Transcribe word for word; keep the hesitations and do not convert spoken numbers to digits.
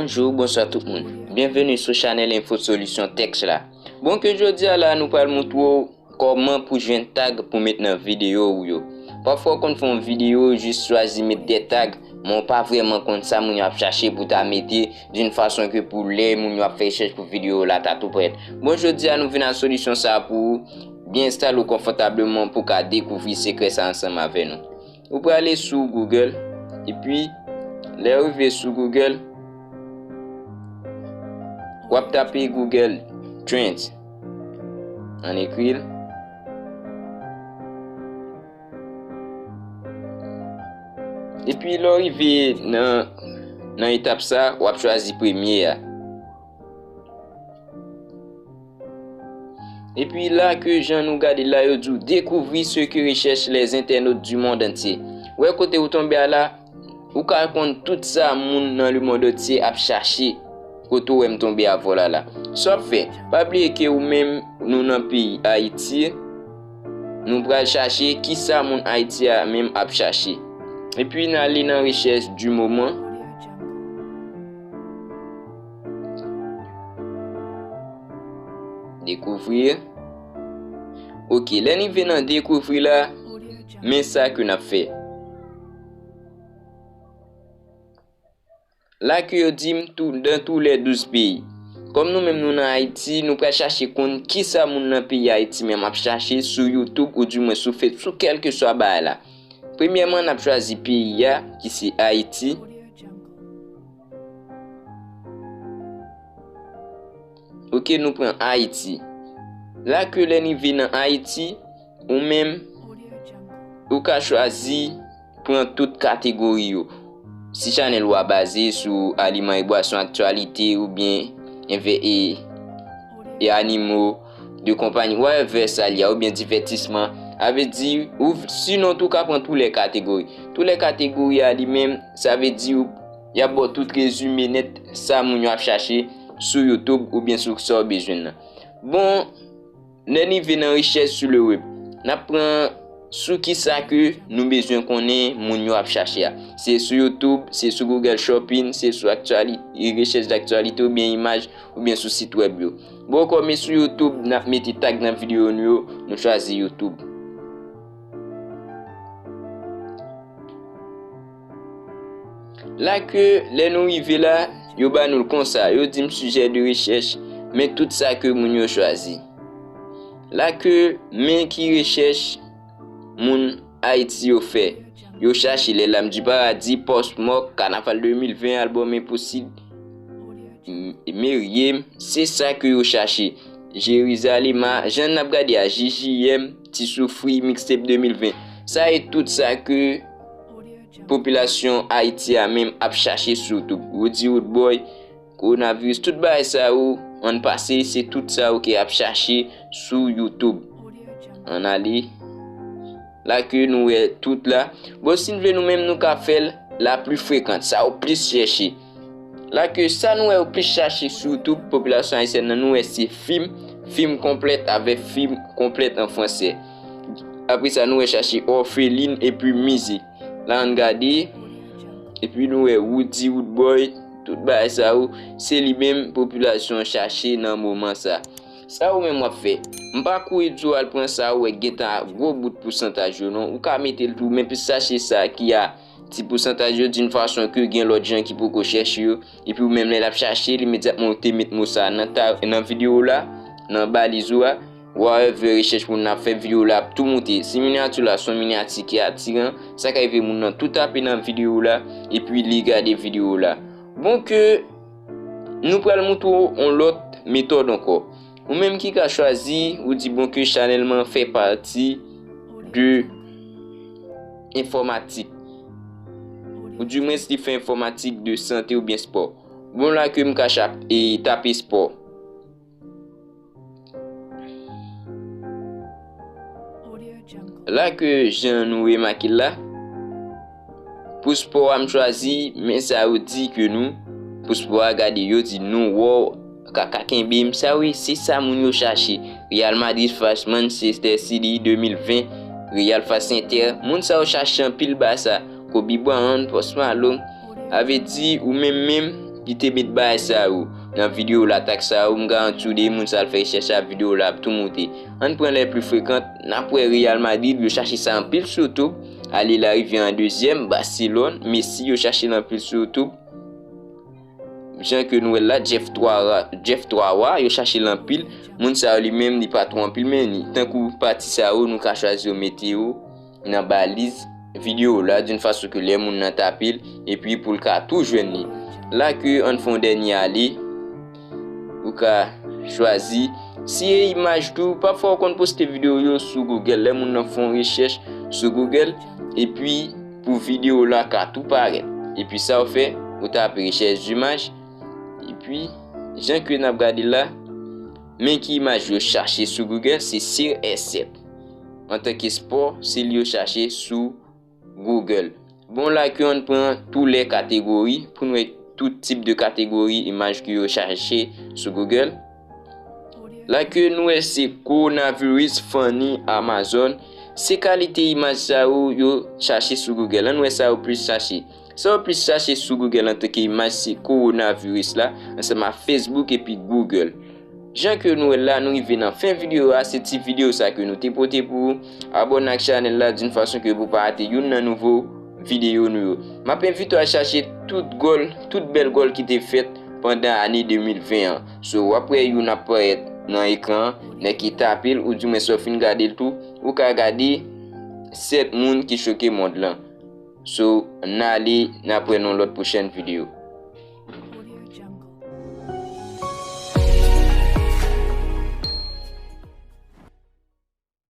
Bonjou, bonswa tout moun. Byenveni sou chanèl Enfo Solisyon Tech la. Bon, ke jodi a la, nou pral montre w kòman pou jwenn tag pou met nan videyo ou yo. Pafwa, w konn fè yon videyo, jis chwazi met de tag, men w pa vrèman konn sa moun yo ap chache pou ta mete, d'une façon que pou lè moun yo ap fè rechèch pou videyo la, ta tou prèt. Bon, jodi a, nou vin ak solisyon sa pou ou, byen enstale w konfòtableman pou ka dekouvri sekrè sa ansanm avè nou. Ou prale sou Google, epi lè w rive sou Google, w ap tape Google Trends. Ann ekri l. Epi lè w rive nan, nan etap sa, w ap chwazi premye a. Epi la ke jan nou gade la, yo di w, découvrir ce que recherchent les internautes du monde entier. Wè kote ou tonbe a la, ou ka konn tout sa moun nan le monde entier ap chache. Kote w wè m tonbe avè w la la. Sa w ap fè, pa bliye ke ou menm nou nan peyi Ayiti, nou pral chache kisa moun Ayiti a menm ap chache. Epi n ale nan rechèch du moment. Découvrir. Ok, lè n rive nan découvrir la, men sa ke n ap fè. La ke yo di m tou, dans tous les douze pays. Kòm nou menm nou nan Ayiti, nou pral chache konn kisa moun nan peyi Ayiti menm ap chache sou YouTube ou di mwen sou Facebook, kèlkeswa bagay la. Premyèman, n ap chwazi peyi a, ki se Ayiti. Ok, nou pran Ayiti. La ke lè n rive nan Ayiti, ou menm, ou ka chwazi pran tout kategori yo. Si chanèl ou a baze sou aliman e bwason, aktyalite, oubyen envè-, e, e animo de konpayi, whatever sa l ye, oubyen divètisman, a vle di, ou, sinon tou ka pran tous les catégories. Tous les catégories a li menm, sa vle di, y ap ba w tout rezime nèt sa moun yo ap chache sou YouTube oubyen sou sa w bezwen nan. Bon, lè n rive nan rechèch sou le web, n ap pran sou kisa ke nou bezwen konnen moun yo ap chache a. Se sou YouTube, se sou Google Shopping, se sou aktyali-, rechèch daktyalite oubyen imaj, oubyen sou sit wèb yo. Bon, kòm e sou YouTube, n ap mete tag nan videyo nou yo, nou chwazi YouTube. La ke lè nou rive la, yo ba nou l konsa, yo di m sujet de recherche, men tout sa ke moun yo chwazi. La ke men ki rechèch moun Ayiti yo fè. Yo chache Les Lames du Paradis, Pop Smoke, Carnaval de mil ven, album Impossible, M-, Meryem, se sa ke yo chache. Jerizalema, jan n ap gade a, J J M, Ti Soufri, mixtape de mil ven. Sa e tout sa ke popilasyon Ayiti a menm ap chache sou YouTube. Roody Roodboy, kowonaviris, tout bagay sa yo, ann pase, se tout sa yo ke ap chache sou YouTube. Ann ale. La ke nou wè tout la. Bon, si n vle nou menm, nou ka fè l la plus fréquente, sa yo plis chèche. La ke sa nou wè yo plis chache sou YouTube, popilasyon ayisyèn nan, nou wè se fim, fim konplèt avèk fim konplèt an fransè. Apre sa, nou wè chache orpheline epi mizik. La, ann gade, epi nou wè Roody Roodboy, tout bagay sa yo, se li menm popilasyon chache nan moman sa. Sa ou menm w ap fè? M pa kouri di w al pran sa ou wè gentan a gwo bout pousantaj yo non. Ou ka mete l tou, men plis chache sa ki a ti pousantaj yo d'une façon que gen lòt jan ki poko chèche yo. Epi ou menm lè l ap chache l, imedyatman ou te met mo sa nan ta-, nan videyo w la, nan baliz ou a, w a wè vre rechèch moun nan ap fè, videyo w la ap tou moute. Si minyati w la se yon minyati ki atiran, sa ka rive moun nan tou tape nan videyo w la, epi li gade videyo w la. Bon ke nou pral montre w yon lòt metòd ankò. Ou menm ki ka chwazi, ou di bon ke chanèl mwen fè pati de enfòmatik. Ou di mwens li fè enfòmatik de sante oubyen spò. Bon la ke m ka chap-, e tape spò. La ke jan nou remake l la, pou spò a m chwazi, men sa yo di ke nou, pou spò a gade, yo di nou, wow, kaka kenbe m, sa wi, se sa moun yo chache. Real Madrid face Manchester City de mil ven, Real face Inter, moun sa yo chache anpil ba sa. Kobe Bryant, Post Malone, a vle di ou menm menm, ki te met bagay sa yo nan videyo la, tak sa yo, m garanti w depi moun sa al fè rechèch la, videyo la ap tou moute. Ann pran les plus fréquentes, n ap wè Real Madrid, yo chache sa anpil sou YouTube. Ale Larivye an dezyèm, Barcelone, Messi, yo chache l anpil sou YouTube. Jan ke nou wè l la, Jeff twa Wa, Jeff twa Wa, yo chache l anpil. Moun sa yo li menm, li pa twò anpil, men li. Tankou pati sa yo, nou ka chwazi yo mete yo nan baliz videyo la, d'une façon ke lè moun nan tape l, epi pou l ka tou jwenn li. La ke ann fè yon dènye ale, ou ka chwazi siye imaj tou. Pafwa ou konn poste videyo yo sou Google, lè moun nan fè yon rechèch sou Google, epi pou videyo la ka tou parèt. Epi sa ou fè, ou tape recherche d'image, epi jan ke n ap gade la, men ki imaj yo chache sou Google, se Sir F sèt. Antanke spò, se li yo chache sou Google. Bon, la ke ann pran tou lè kategori, pou n wè tout tip de kategori imaj ke yo chache sou Google. La ke nou wè se coronavirus funny Amazon. Se kalite imaj sa yo, yo chache sou Google. Ann wè sa yo plis chache. Sa yo plis chache sou Google antanke imaj se coronavirus la, ansanm ak Facebook epi Google. Jan ke nou wè la, nou rive nan fen videyo a, se ti videyo sa ke nou te pote pou ou. Abòne ak chanèl la d'une façon ke pou pa rate youn nan nouvo videyo nou yo. M ap envite w al chache tout gòl, tout bèl gòl ki te fèt pandan ane de mil ven an. So, w ap wè youn ap parèt nan ekran an, nèg ki tape l, oudimwen si w fin gade l tou, ou ka gade sèt moun ki choke mond lan. So, n ale, n ap wè nan lòt pwochèn videyo.